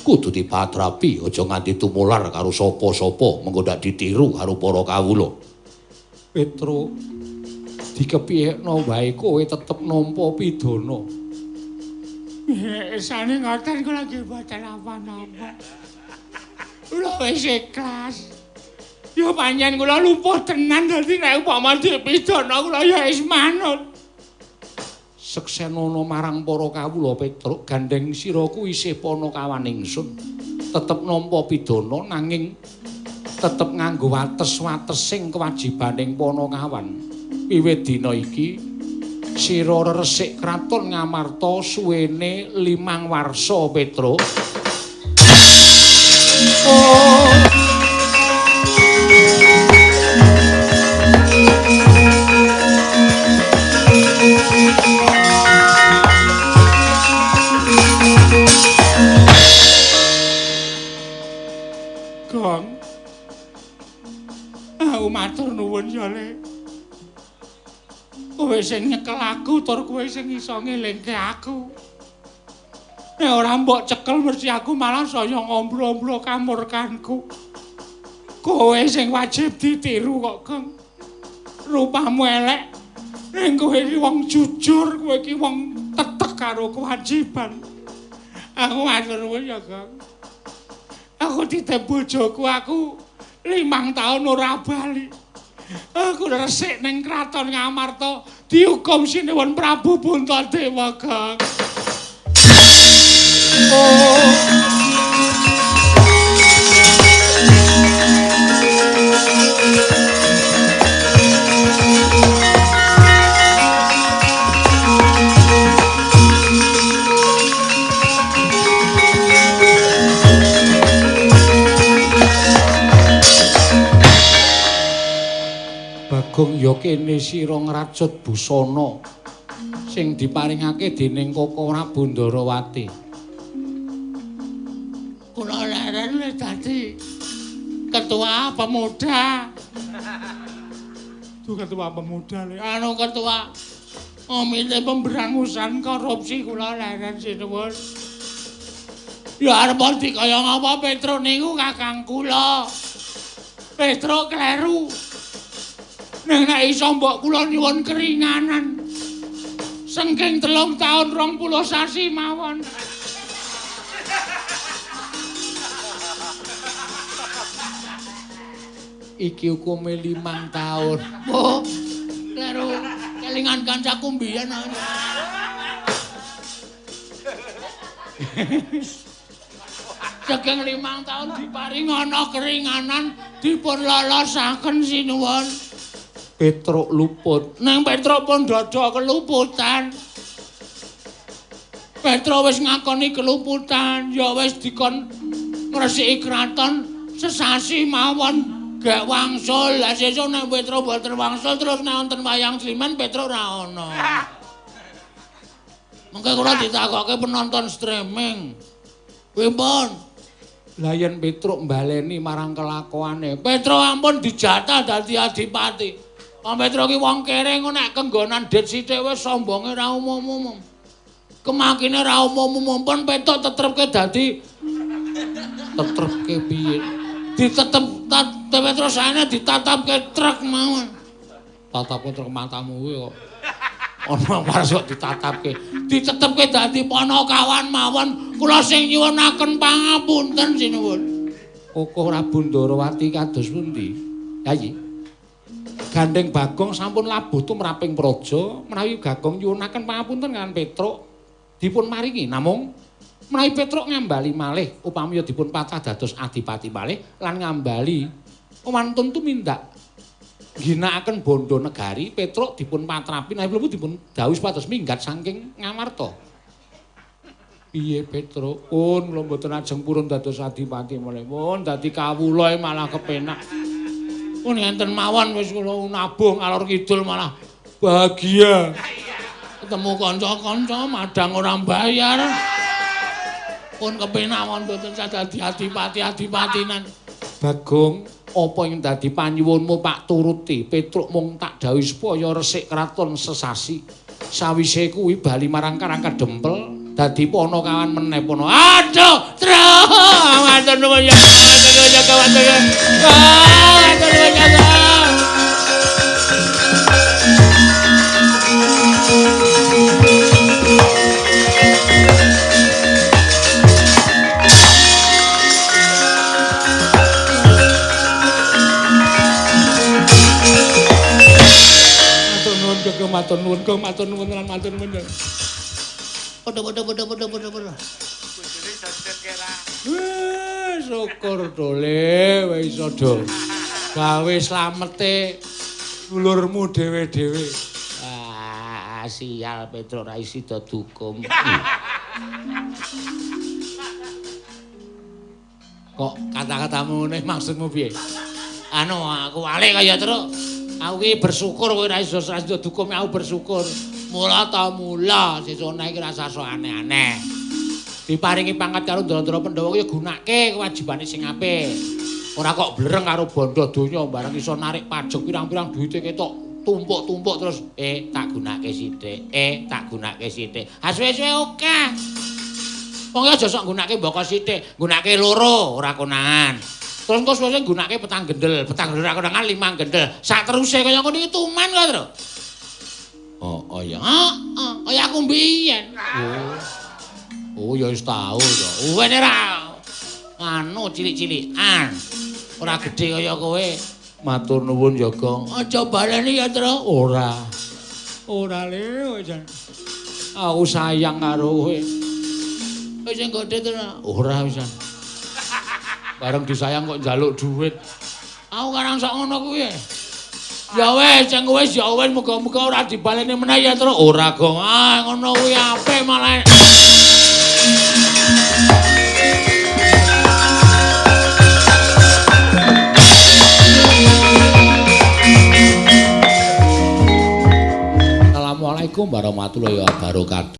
Kudu dipatrapi aja nganti tumular karo sapa-sapa mengko ndak ditiru karo para kawula. Petruk dikepiyekno wae kowe tetep nampa pidana.
Sane ngoten kula nggih mboten napa-napa. Kula wis ikhlas. Ya pancen kula lumpuh tenan dadi nek upama dipidana kula ya wis manut.
Seksenono marang para kawula Petruk, gandeng sira kuwi isih panakawan ingsun. Tetep nampa pidana nanging tetep nganggo wates-watesing kewajibaning panakawan. Wiwit dina iki sira resik kraton Ngamarta suwene 5 warsa Petruk. Oh.
Gong. Aku matur nuwun ya, Le. Kowe sing nyekel aku tur kowe sing iso ngelingke aku. Nek ora mbok cekel mesti aku malah saya ngombro-ombro kamurkanku. Kowe sing wajib ditiru kok, Gong. Rupamu elek, ning kowe iki wong jujur, kowe iki wong tetek karo kewajiban. Aku matur nuwun ya, Gong. Aku ditip bojoku, aku 5 tahun ora bali. Aku resik ning kraton Ngamarta dihukum sinuwun Prabu Puntadewa, Kang. Oh.
Bagong ya kene sira ngracut busana sing diparingake dening Koko Prabu Ndarawati.
Kula leren wis dadi ketua pemuda. Duh ketua pemuda le. Anu ketua komite pemberangusan korupsi kula leren sinuwun. Ya arep dikaya ngapa Petro niku kakang kula. Petro kleru. Nek nek iso mbok kula nyuwun keringanan. Sengking 3 tahun 20 sasi mawon.
Iki hukume 5 tahun.
Oh, kleru kelingan kancaku mbiyen. Saking 5 tahun diparingana keringanan dipun lolosaken sinuwun.
Petruk luput.
Nang Petruk pun dada keluputan. Petruk wis ngakoni keluputan, ya wis dikon ngresiki kraton sesasi mawon gek wangsul. Lah sesuk nek Petruk mboten wangsul terus nek wonten wayang Sleman Petruk ora ana. Mengke kula ditakoke penonton streaming. Pripun?
Lah yen Petruk mbaleni marang kelakuane,
Petruk ampun dijatah dadi adipati. Wong Petruk ki wong kere engko nek kenggonan dit sithik wis sombonge ra umum-umum. Kemakine ra umum-umum pun Petruk tetrepke dadi
tetrepke piye?
Ditetep Petruk saene ditatapke truk mawon.
Tatapke truk matamu kuwi kok. Ana waras kok ditatapke.
Ditetepke dadi panakawan mawon. Kula sing nyuwunaken pangapunten sinuwun.
Koko Prabu Ndarawati kados pundi? Yayi. Gandeng Bagong sampun labuh tumraping praja, menawi Bagong nyuwunaken pangapunten kaliyan Petruk dipun maringi. Namung menawi Petruk ngambali malih upami dipun patah dados adipati malih lan ngambali wantun tumindak ginakaken bondo negari, Petruk dipun patrapi menawi mlebu dipun dawuhi supados minggat saking Ngamarta. Piye Petruk? Pun kula mboten ajeng purun dados adipati malih. Pun dadi kawula malah kepenak.
Pun ngenten mawon wis kula nabuh ngalor kidul malah bahagia. Ketemu kanca-kanca madang ora mbayar. Pun kepenak mawon mboten dadi adipati-adipatinan.
Bagong, apa ing dadi panyuwunmu Pak turuti? Petruk mung tak dawuhi supaya resik kraton sesasi. Sawise kuwi bali marang Karang Kedempel dadi panakawan meneh pono.
Aduh, truk. Matur nuwun ya. Matur nuwun ya, matur nuwun. Matur nuwun ya.
Matur nuwun Kang, matur nuwun Kang, matur nuwun lan matur nuwun.
Padha padha padha padha padha padha.
Bojone iso kira.
Syukur dole wis iso do. Gawe slamete dulurmu dhewe-dhewe.
Ah, sial Petruk ra sida dukum.
Kok kata-katamu ngene maksudmu piye?
Anu aku walik kaya terus. Aku ki bersyukur kowe ra iso sida dukum, aku bersyukur. Mula ta mula sesone iki rasa sok aneh-aneh.
Diparingi pangkat karo ndara-ndara Pandhawa kuwi gunake kewajibane sing apik. Ora kok blereng karo bondo donya bareng iso narik pajak pirang-pirang duwite ketok tumpuk-tumpuk terus tak gunake sithik, tak gunake sithik.
Ha suwe-suwe akeh. Wong aja sok nggunake mboko sithik, nggunake loro ora konangan. Terus engko suwe-suwe nggunake petang gendel ora konangan 5 gendel. Sak teruse kaya ngono iki tuman kok, Tru.
Oh, oh ya.
Heeh, kaya aku mbiyen.
Oh. Oh ya wis tau to.
Wene ra anu cilik-cilikan. Ora gedhe kaya kowe.
Matur nuwun ya, Gong. Aja baleni ya, Tru. Ora. Ora le jan. Aku sayang karo kowe. Wis sing godhe, Tru. Ora wisan. Bareng disayang kok njaluk duit. Aku karang sak ngono kuwi. Ya wis, sing wis ya wis muga-muga ora dibaleni meneh ya, Tru. Ora, Gong. Ah, ngono kuwi apik malah. Assalamualaikum warahmatullahi wabarakatuh.